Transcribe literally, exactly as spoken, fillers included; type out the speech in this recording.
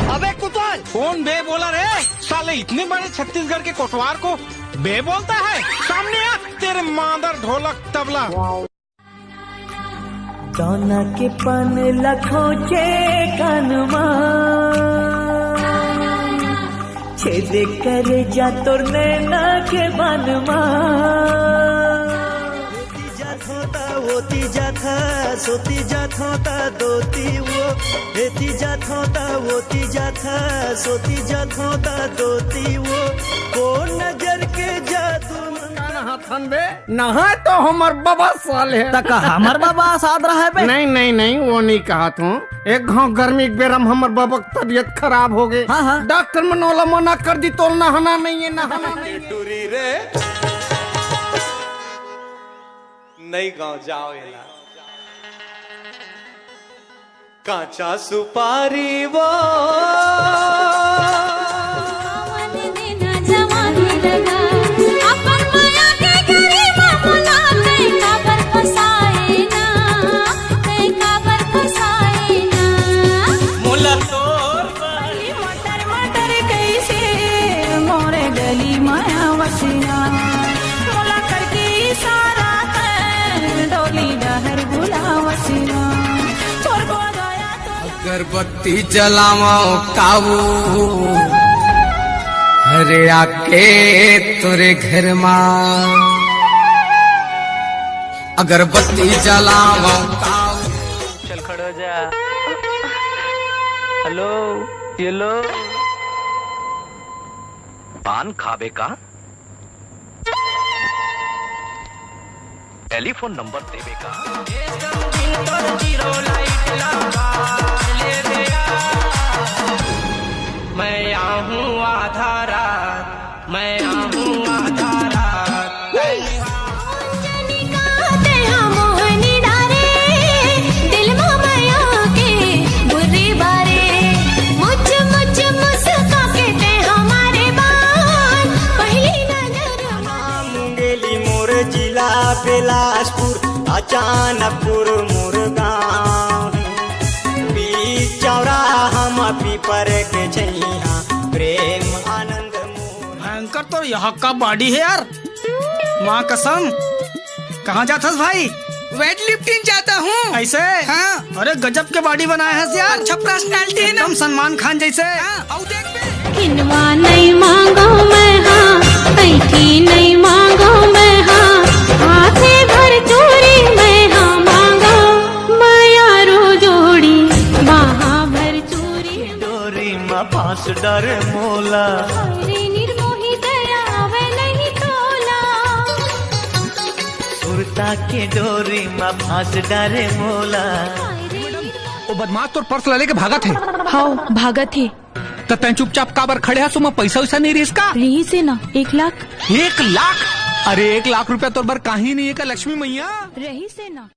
अबे कुतल! कौन बे बोला रे? साले इतने बड़े छत्तीसगढ़ के कोटवार को बे बोलता है? सामने आ, तेरे मादर ढोलक तबला। दौना के पान लखोचे कान मा, छेद करे जा तोर नैना के बान मा। एती जाथों ता ओती जाथा, सोती जाथों ता दोती वो। एती जाथों ता ओती जाथा, सोती जाथों ता दोती वो। कोन नजर के जादू मन। नहाथन बे, नहाय तो हमर बबा साले। त का हमर बबा साथ रहा है बे? नहीं, नहीं, नहीं, वो नहीं कहा तू। एक घाव गर्मी के बेरा म हमर बबा के तबीयत खराब हो गए। हाँ, हाँ। डॉक्टर मन ओला मना कर दी, तोल नहाना नहीं है, नहाना नहीं है। टूरी रे। नई गांव जाओ एला। कांचा सुपारी वो। सावन में ना जवानी लगा, अपन माया के गरी मा मोला तैं काबर फसाए ना, तैं काबर फसाए ना। मोला तोर मटर मटर कैसे मोरे गली माया वसिया, मोला करके इशारा कर डोली डहर बुलावसिया। छोड़ को गया तो अगरबत्ती जलावो काऊ, अरे आके तोरे घर मा अगरबत्ती जलावो काऊ। चल खड़े हो जा। हेलो, ये लो। पान खाबे का? टेलीफोन नंबर देबे का? मैं आहूं आधा रात, मैं आहूं आधा रात। मुंगेली मोर जिला बिलासपुर, अचानकपुर मोर गाँव। बीच चौराहा म पीपर के छैया, प्रेम आनंद मोर। भयंकर तो यहाँ का बॉडी है यार, माँ कसम। कहाँ जाथस भाई? वेट लिफ्टिंग जाता हूँ। ऐसे? हाँ। अरे गजब के बॉडी बनाए हस यार। अच्छा पर्सनालिटी है ना? एकदम सलमान खान जैसे। हाँ, अउ देख बे। किनवा नहीं मांगो मैं हाँ, ऐठी नहीं मांगो मैं हाँ, हाथे भर चूरी मैं हाँ मांगो, माया रो जोड़ी बाहा भर चूरी। डोरी मा फांस डरे मोला। अरे निर्मोही दया आवे नहीं तोला। सुरता के डोरी मा फांस डरे मोला। ओ बदमाश तोर पर्स ला लेके भागत हे। हाव, भागत हे। त तैं चुपचाप काबर खड़े हस, ओमा पइसा वइसा नइ रिहिस का? रिहिस हे ना, एक लाख। एक लाख? अरे एक लाख रुपया तोर बर काहीं नइ हे का लक्ष्मी मइया? रिहिस हे ना।